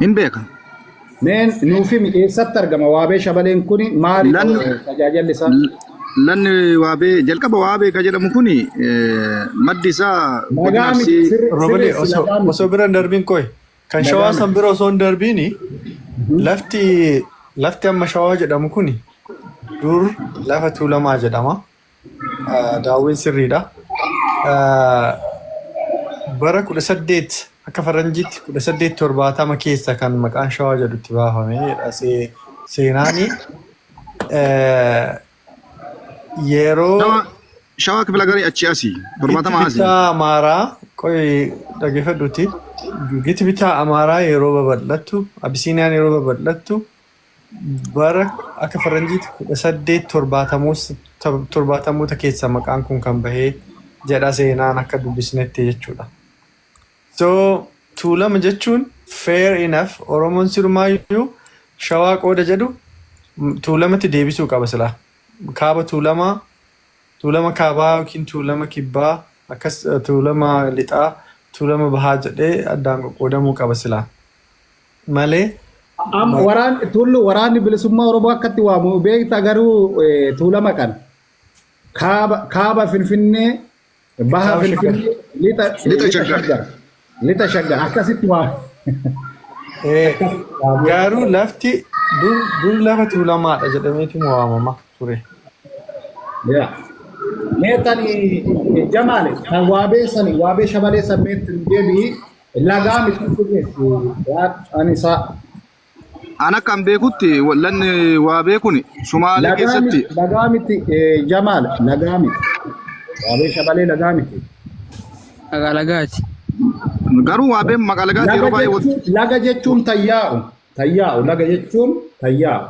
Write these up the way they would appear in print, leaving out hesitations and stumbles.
Hin beeka. Meen nuuf himi, eessatti argama Waabee Shabaleen kuni, maali tajaajilli isaa? Lanni Waabee jalqaba Waabee kan jedhamu kuni maddi isaa godina Lagaa miti Arsii. Roobali sirreessi, osoo lagaa miti. osoo bira hin darbiin qoy. Kan Lagaa Shawaa san miti. bira osoo hin darbiini lafti amma Shawaa jedhamu kuni dur lafa Tuulamaa jedhama. Daawwiin sirriidha. Bara 18 akka faranjiitti 1870 keessa kan maqaan Shawaa jedhu itti baafame jedha seenaani. Yeroo Shawaa kifla garii achi asii Giti 70 asii. bittaa Amaaraa, qoy dhaggeeffadhuuti. Giti bittaa Amaaraa yeroo babal'attu, Abisiiniyaan yeroo babal'attu, bara akka faranjiitti 1870moota keessa maqaan kun kan bahee jedha seenaan akka dubbisnetti jechuudha. So Tuulama jechuun fair enough, Oromoon sirumaayyuu Shawaa qooda jedhu Tuulamatti deebisuu qaba silaa. Kaaba Tuulamaa, Tuulama kaabaa yookiin Tuulama kibbaa, akkas Tuulama lixaa, Tuulama bahaa jedhee addaan qoqqoodamuu qaba silaa. Malee Waraan tullu Waraanni Bilisummaa Oromoo akkatti waamu beekta garuu Tuulama kana. Kaaba Finfinnee, baha Kaaba Shaggar. Finfinnee, lixa Lixa lixa Shaggar. Shaggar. Lixa Shaggar akkasitti waamu. Akkasitti waamu. Garuu lafti dur dur lafa Tuulamaadha jedhameetu waamama ture. Yaa. Mee tani Jamaale kan Waabee sani, Waabee Shabalee san meetti nu deebi'i, lagaa miti, sirreessi waan ani isaa. An akkan beekutti lanni Waabee kun Sumaalee Lagaa keessatti miti, lagaa miti, Jamaal, lagaa miti. Waabee Shabalee lagaa miti. Maqaa lagaati. Garuu Waabeen maqaa lagaati Laga yeroo baay'ee jechuun, laga jechuun tayyaa'u, tayyaa'u, laga jechuun tayyaa'u.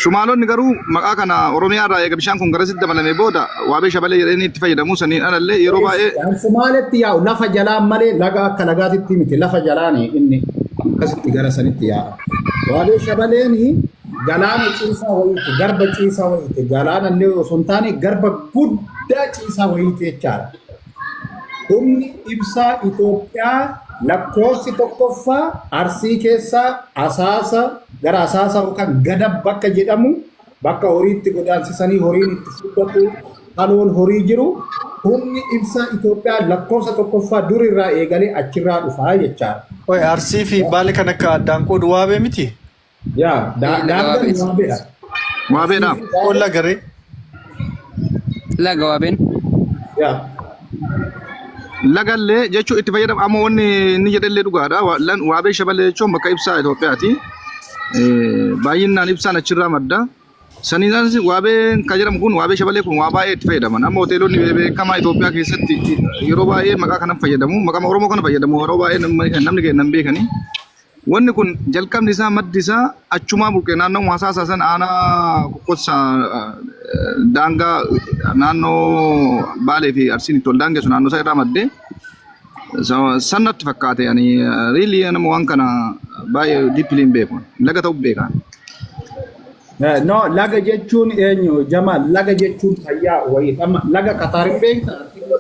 Sumaalonni garuu maqaa kana Oromiyaa irraa eega bishaan kun garasitti dabalame booda Waabee Shabalee jedhanii itti fayyadamu. Saniin alallee yeroo baay'ee Kan Sumaaletti yaa'u lafa jalaan malee laga akka lagaatitti miti, lafa jalaani inni akkasitti gara sanitti yaa'a. Waabee Shabaleeni galaana ciisaa wayiiti, garba ciisaa wayiiti, galaana illee osoo hin taane garba guddaa ciisaa wayiiti jechaadha. Humni ibsaa Itoophiyaa lakkoofsi tokkoffaa Arsii keessaa Asaasa, gara Asaasa yookaan Gadab bakka jedhamu, bakka horiitti godaansisanii horiin itti furdatu, haloon horii jiru, humni ibsaa Itoophiyaa lakkoofsa tokkoffaa durirraa eegalee achirraa dhufaa jechaadha. Qoy, Arsii fi Baale kan akka addaan qoodu Waabee miti? Yaa Laga daangaan Waabeeti. Waabeedha. Waabeedha. Arsii fi Baale Qolla garee. Laga Waabeen. Yaa. Lagallee jechuun itti fayyadamu amma wanni inni jedhellee dhugaadha. Waabee Shabalee jechuun bakka ibsaa Itoophiyaati. Baay'inaan ibsaan achirraa madda. Saniin alas Waabeen kan jedhamu kun, Waabee Shabalee kun, waa baay'ee itti fayyadaman. Amma hoteelonni beekamaa Itoophiyaa keessatti yeroo baay'ee maqaa kana fayyadamu. Maqaa Oromoo kana fayyadamu yeroo baay'ee namni keenya hin beekani. Wanni kun jalqabni isaa, maddi isaa achumaa buqqee naannoo Hasaasaa san, aanaa Kokkossaa, daangaa naannoo Baalee fi Arsiin itti ol daangessu, naannoo isaa irraa maddee san natti fakkaate. Ani really nama waan kana baay'ee deeply hin beeku. Laga ta'uu beeka. No, laga jechuun eenyu, Jamaal, laga jechuun tayyaa wayii. Amma laga Kataar hin beekta?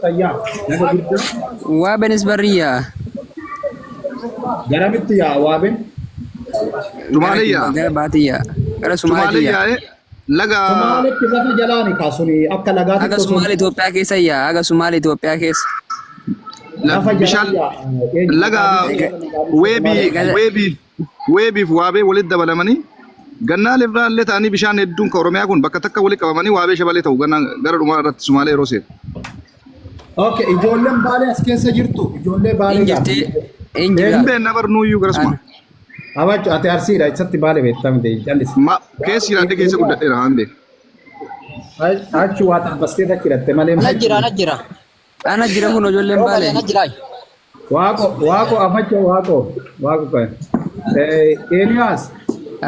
Tayyaa laga guddaa. Waabeenis barriyyaa. Garamitti yaa Waabeen? Gara Sumaalee kibbaa yaa. gara baatiyyaa. Gara Sumaalee Sumaaleetti yaa. yaa'ee laga Sumaaletti lafa jalaani kaasuni akka lagaatitti Haga osoo hin Sumaalee Itoophiyaa keessa yaa. Haga Sumaalee Itoophiyaa keessa. Lafa jalaan bishaan yaa eenyu laga maqaan isaa? Weebii Egaa Weebii Weebiif Waabee walitti dabalamanii gannaalee irraa illee ta'anii bishaan hedduun kan Oromiyaa kun bakka takka walitti qabamanii Waabee Shabalee ta'u gannaa gara dhumaa irratti Sumaalee yeroo seenu. Okay, ijoolleen Baalee as keessa jirtu. Ijoollee Baalee Hin jirti. gaafa. Hin jira. Hin beekna barnuuyyuu garasuma. Ana. Abachu, ati Arsiidha, isatti Baalee beektaa miti, jallis. Ma keessa jiraadhee keessa guddadheera waan beeku. Achi waa xabbastee takki hidhatte malee. Ana jira, ana jira. Ana jira kun ijoolleen Roobalee Baalee. ana jira. Waaqo, Waaqo, afacho, Waaqo, Waaqo kan. Eeliyaas, mee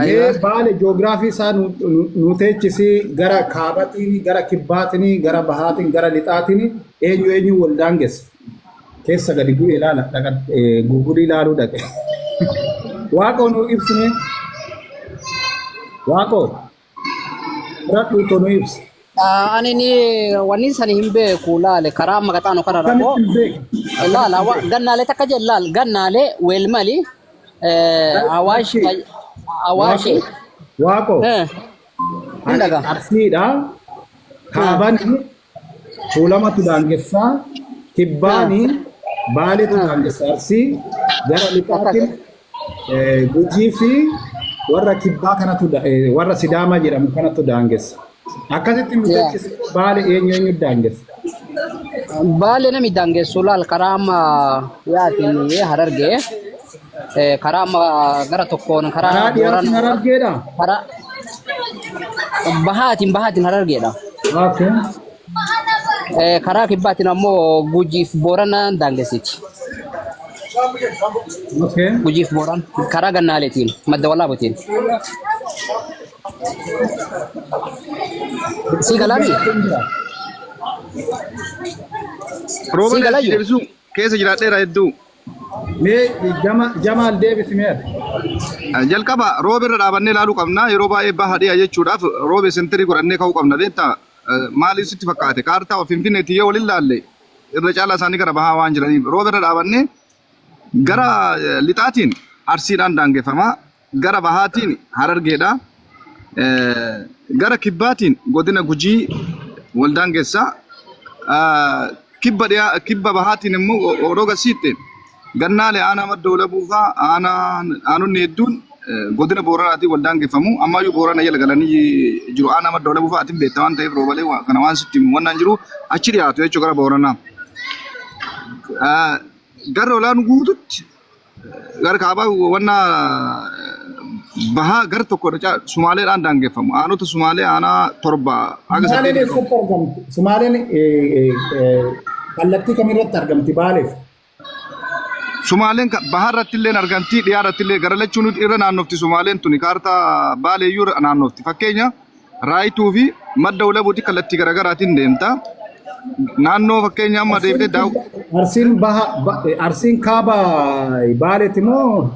Aywa. Baale joogiraafii isaa nu teechisii, gara kaabatiin, gara kibbaatiin, gara bahaatiin, gara lixaatiin eenyu eenyu wal daangessa. Keessa gadi bu'ee ilaala, dhaqa gugulii ilaaluu dhaqe. Waaqo, nu ibsine. Waaqo, fudhadhu nu ibsi. Ani ni wanni sani hin beeku, laale karaa amma qaxaanu kana rakkoo. Akkamitti hin beeku? Laala gannaalee takka jedhe, laal gannaalee weelmali. Awaash Awaashe. Waaqo. Hin dhagaa. Arsiidha. Kaabani Tuulamatu daangessaa. Kibbaani Baaletu daangessa Arsii. Gara lixaatiin Gujii fi warra kibbaa kanatu warra Sidaamaa jedhamu kanatu daangessa. Akkasitti nu teechise, Baale eenyu eenyu daangessa? Baale nami daangessu laal, karaa amma yaatiin Harargee, karaa amma gara tokkoon karaa Karaa dhiyaatiin Boorana Harargeedha. Karaa bahaatiin Harargeedha. Okay. Karaa kibbaatiin ammoo Gujiif Booranaan daangessiti. Okay. Gujiif Booran karaa Gannaaleetiin, Madda Walaabutiin. Si galaami? Rooba Si galaayyu? deebisuu keessa jiraadheera hedduu. Mee Jamaal deebisi mee ati. Jalqaba rooba irra dhaabannee ilaaluu qabna. Yeroo baay'ee baha dhiya jechuudhaaf rooba sentirii godhannee ka'uu qabna beektaa. Maaliif sitti fakkaate? Kaartaa Finfinneetti yoo waliin laalle irra caalaa isaanii gara bahaa waan jiraniif rooba irra dhaabannee gara lixaatiin Arsiidhaan daangeffama. Gara bahaatiin Harargeedha. Gara kibbaatiin godina Gujii wal daangessa. Kibba dhiyaa, kibba bahaatiin immoo roga siitte Gannaalee, aanaa Madda Walabuu fa'aa, aanonni hedduun godina Booranaatiin wal daangeffamu. Ammayyuu Boorana jala galanii jiru. Aanaa Madda Walabuu fa'aatiin beektaa waan ta'eef roobalee kana waan sitti himu wannaan jiru achi dhiyaatu jechuudha gara Booranaa. Gara olaanu guututti gara kaabaa wanna bahaa gara tokko Sumaaleedhaan daangeffamu. Aanota Sumaalee aanaa 7 haga Sumaaleen 8 qabu. Eessatti argamti? Sumaaleen kallattii kamirratti argamti Baaleef? Sumaaleen bahaa irratti illee argamti, dhiyaa irratti illee gara lachuun irra naannofti. Sumaaleen tuni kaartaa Baaleeyyuu irra naannofti. Fakkeenya Raayituu fi Madda Walabuuti kallattii garaagaraatiin deemta. Naannoo fakkeenya amma deebitee daaw Arsiin baha Arsiin kaaba Baaleeti moo?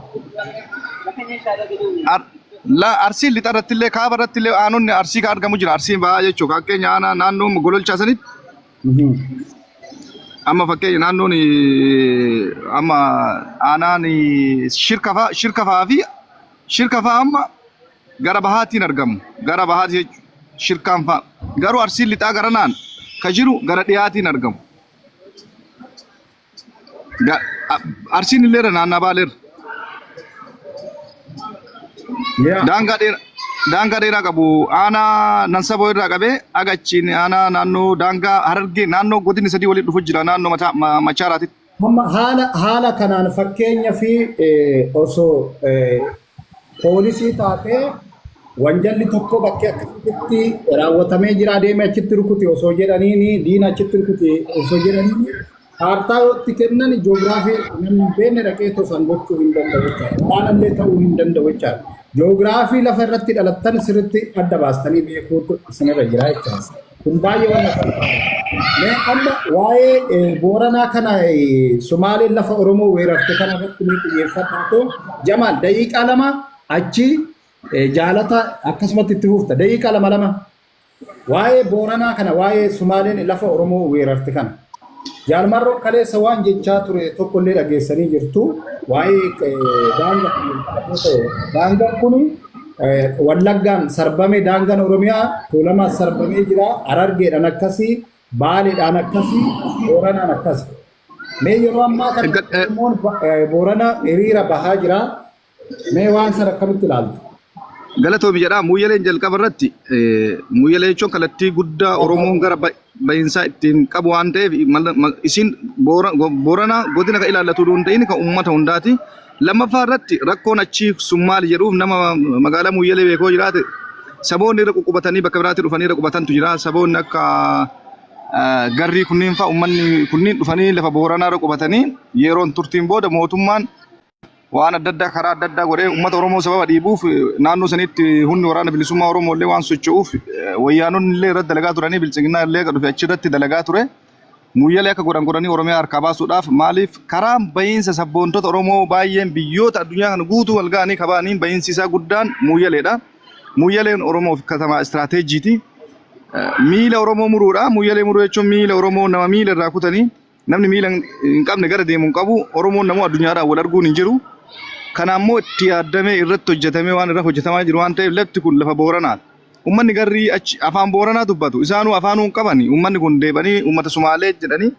La Arsiin lixa irratti illee, kaaba irratti illee aanonni Arsii ka argamu jira. Arsiin bahaa jechuudha. Fakkeenya aanaa naannoo Gololchaa sanitti amma fakkeenya naannoon amma aanaan Shirka fa'aa fi Shirka fa'aa amma gara bahaatiin argamu. Gara bahaati jechuudha. Shirkaan fa'a. Garuu Arsiin lixaa gara naan ka jiru gara dhiyaatiin argamu. Arsiin illee irra naannaa Baaleerra. Yaa. Daangaa dheeraa qabu. Aanaa Nansaboo irraa qabee agachiin aanaa naannoo daangaa Harargee naannoo godinni sadii waliin dhufu jira naannoo Machaaraatitti. Amma haala kanaan fakkeenya fi osoo poolisii taatee wanjalli tokko bakkee akkasitti raawwatamee jira, deemee achitti rukuti osoo jedhaniini, diina achitti rukuti osoo jedhaniini, kaartaa yoo itti kennan joogiraafii namni hin beekne dhaqee tosan gochuu hin danda'u jechaadha. Waraanallee ta'uu hin danda'u jechaadha. Joogiraafii lafa irratti dhalattan sirriitti adda baastanii beekuutu isinirra jira jechaadha. Kun baay'ee waan salphaadha. Mee amma waa'ee Booranaa kana, Sumaaleen lafa Oromoo weerarte kana irratti ni xiyyeeffadhaa too Jamaal daqiiqaa 2 achi Jaalata akkasumatti itti fufta, daqiiqaa lama lama. Waa'ee Booranaa kana, waa'ee Sumaaleen lafa Oromoo weerarte kana. Jaalmarroon kaleessa waan jechaa ture tokkollee dhageessanii jirtu. Waa'ee daangaa, daangaan kun Wallaggaan sarbame, daangaan Oromiyaa Tuulamaan sarbamee jira. Harargeedhaan akkasii, Baaleedhaan akkasii, Booranaan akkasii. Mee yeroo ammaa kana Oromoon Boorana hiriira bahaa jira. Mee waan sana akkamitti ilaaltu? Galatoomi jedha. Muuyyaleen jalqaba irratti, muuyyalee jechuun kallattii guddaa Oromoon gara bahinsaa ittiin qabu waan ta'eef isin Boorana godina kan ilaallatu hin ta'in kan uummata hundaati. Lammaffaa irratti rakkoon achii sun maali jedhuuf, nama magaalaa Muuyyalee beekoo jiraate, saboonni irra ququbatanii bakka biraatti dhufanii irra qubatantu jira. Saboonni akka garrii kunniin fa'a, uummanni kunniin dhufanii lafa Booranaa irra qubatanii yeroon turtiin booda mootummaan waan adda addaa karaa adda addaa godhee uummata Oromoo sababa dhiibuuf, naannoo sanitti humni waraana bilisummaa Oromoo illee waan socho'uuf, wayyaanonni illee irratti dalagaa turanii, bilchiginaa illee dhufe achi irratti dalagaa ture. Muuyyalee akka godhan godhanii Oromiyaa harkaa baasuudhaaf. Maaliif? Karaan bahiinsa sabboontota Oromoo baay'een biyyoota addunyaa kana guutuu wal ga'anii kabaanii bahiinsi isaa guddaan Muuyyaleedha. Muuyyaleen Oromoof katamaa istiraateejiiti. Miila Oromoo muruudha. Muuyyalee muruu jechuun miila Oromoo nama miila irraa kutanii namni miila hin qabne gara deemu hin qabu. Oromoon namoo addunyaadhaan wal arguun hin jiru. Kana ammoo itti yaadamee irratti hojjetamee waan irra hojjetamaa jiru waan ta'eef lafti kun lafa Booranaati. Uummanni garrii achi afaan Booranaa dubbatu. Isaanuu afaanuu hin qabani. Uummanni kun deebanii uummata Sumaalee jedhanii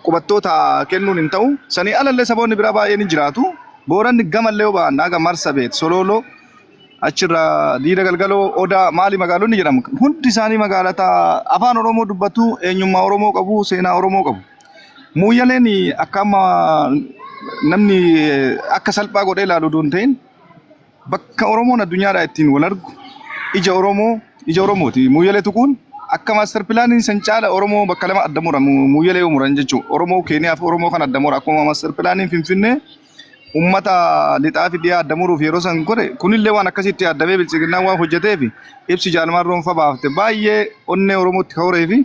qubattoota kennuun hin ta'u. Sanii alallee saboonni biraa baay'een ni jiraatu. Booranni gamallee yoo ba'an haga Marsabeet, Sololoo, achirraa Diida Galgaloo, Odaa maali magaalonni jedhamu. Hundi isaanii magaalota afaan Oromoo dubbatu, eenyummaa Oromoo qabu, seenaa Oromoo qabu. Muuyyaleen akka amma namni akka salphaa godhee ilaalu osoo hin ta'in bakka Oromoon addunyaadhaa ittiin wal argu ija Oromoo ija Oromooti. Muuyyalee tuquun akka master planiin san caala Oromoo bakka lama adda mura muuyyalee yoo muran jechuudha. Oromoo Keeniyaa fi Oromoo kan adda mura akkuma master planiin Finfinnee uummata lixaa fi dhiyaa adda muruuf yeroo san godhe kunillee waan akkasitti addamee bilchiginnaan waan hojjeteef ibsi jaalmaan roonfa baafte baay'ee onnee Oromootti ka horee fi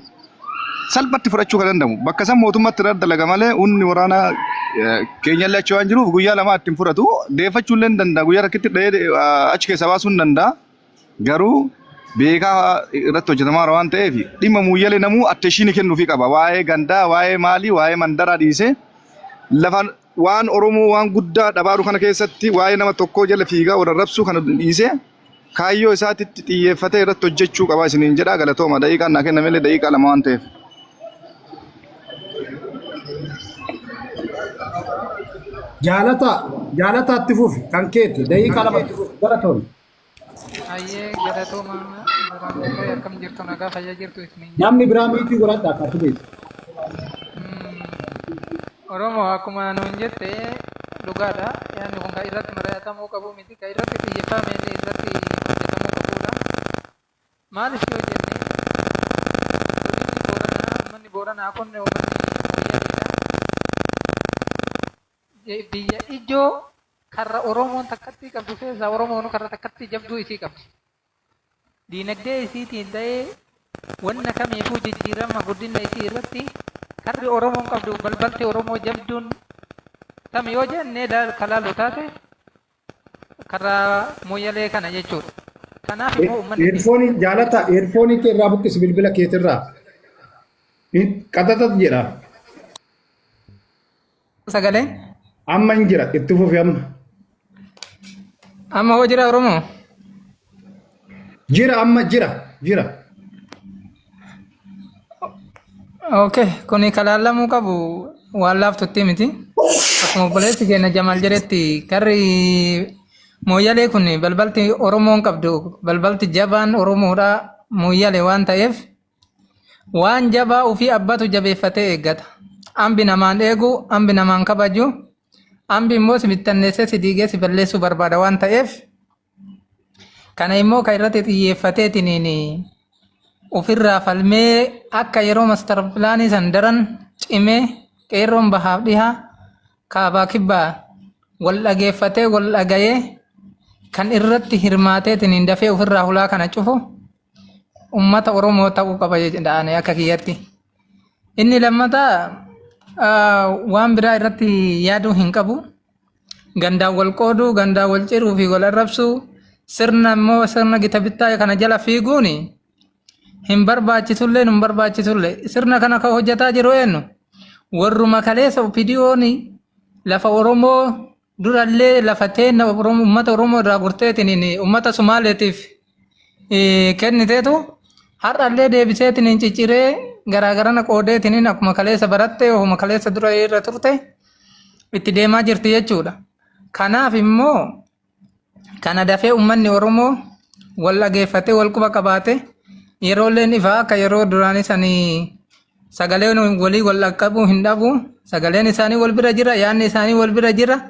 salphatti fudhachuu kan danda'amu. Bakka san mootummaatti irra dalaga malee humni waraanaa keenyallee achi waan jiruuf guyyaa lama ittiin fudhatu. Deeffachuu illee ni danda'a. Guyyaa rakkitti dhahee achi keessaa baasuu ni danda'a. Garuu beekaa irratti hojjetamaa jira waan ta'eef dhimma muuyyalee namuu attention kennuufii qaba. Waa'ee gandaa, waa'ee maalii, waa'ee mandaraa dhiisee lafa waan Oromoo waan guddaa dhabaaru kana keessatti waa'ee nama tokkoo jala fiigaa wal arrabsuu kana dhiisee kaayyoo isaatitti xiyyeeffatee irratti hojjechuu qaba isiniin jedha galatooma. Daqiiqaan naa kennamellee daqiiqaa 2 waan ta'eef. Jaalata jaalataatti fufi kan keeti daqiiqaa 2 itti fufi galatoom. Hayyee galatooma Baraangootee akkam jirtu nagaa fayyaa jirtu isiniin jedha. Namni biraa miitii godhadhaa kan fideeti. Oromoo akkuma nuun jette dhugaadha. Yaadni kun kan irratti mari'atamuu qabu miti. Kan irratti xiyyeeffamee irratti hojjetamuu qabudha. Maaliif yoo jenne godinni Booranaa uummanni Booranaa kun uummanni Mooyyaleedha. Biyya ijoo karra Oromoon takkattii qabdu keessaa Oromoon karra takkattii jabduu isii qabdi. Diinagdee isiitiin ta'ee wanna kamiifuu jijjiirama guddina isii irratti karri Oromoon qabdu balbalti Oromoo jabduun tam yoo jenne kalaalu taate karra Mooyyalee kana jechuudha. Kanaaf immoo uummanni keenya. Eerfoonii jaalata eerfoonii kee irraa buqqisi bilbila keetirraa. Qaxaxat jedha. Sagalee? Amma hin jira itti fufi amma. Amma hoo jira Oromoo? Jira amma jira jira. Okay, kuni kalaalamuu qabu waan laaftutti miti. Akkuma obboleessi keenya Jamaal jedhetti karri Mooyyalee kun balbalti Oromoon qabdu balbalti jabaan Oromoodha Mooyyalee waan ta'eef waan jabaa ofii abbatu jabeeffatee eeggata. Ambi namaan eegu, ambi namaan kabaju, ambi immoo si bittanneessee si diigee si balleessuu barbaada waan ta'eef kana immoo kan irratti xiyyeeffateetiin ofirraa falmee akka yeroo master planii san daran cimee qeerroon bahaaf dhihaa kaabaa kibbaa wal dhageeffatee wal dhagayee kan irratti hirmaateetiin dafee ofirraa hulaa kana cufu ummata Oromoo ta'uu qaba jedhanii akka kiyyatti. Inni lammataa waan biraa irratti yaaduu hin qabu. Gandaan wal qooduu, gandaan wal ciruu fi wal arrabsuu sirna immoo sirna gita bittaa kana jala fiiguun hin barbaachisullee hin barbaachisullee sirna kana kan hojjetaa jiru eenyu warruma kaleessa OPDO'n lafa Oromoo durallee lafa teenna uummata Oromoo irraa gurteetiin uummata Sumaaleetiif kenniteetu har'allee deebiseetiin cicciree garaagarana qoodeetiin akkuma kaleessa baratte ofuma kaleessa dura irra turte itti deemaa jirti jechuudha. Kanaaf immoo kana dafee uummanni Oromoo wal dhageeffatee wal quba qabaate yerooleen ifaa akka yeroo duraanii sanii sagaleen walii wal dhaqqabuu hin dhabu sagaleen isaanii wal bira jira yaadni isaanii wal bira jira.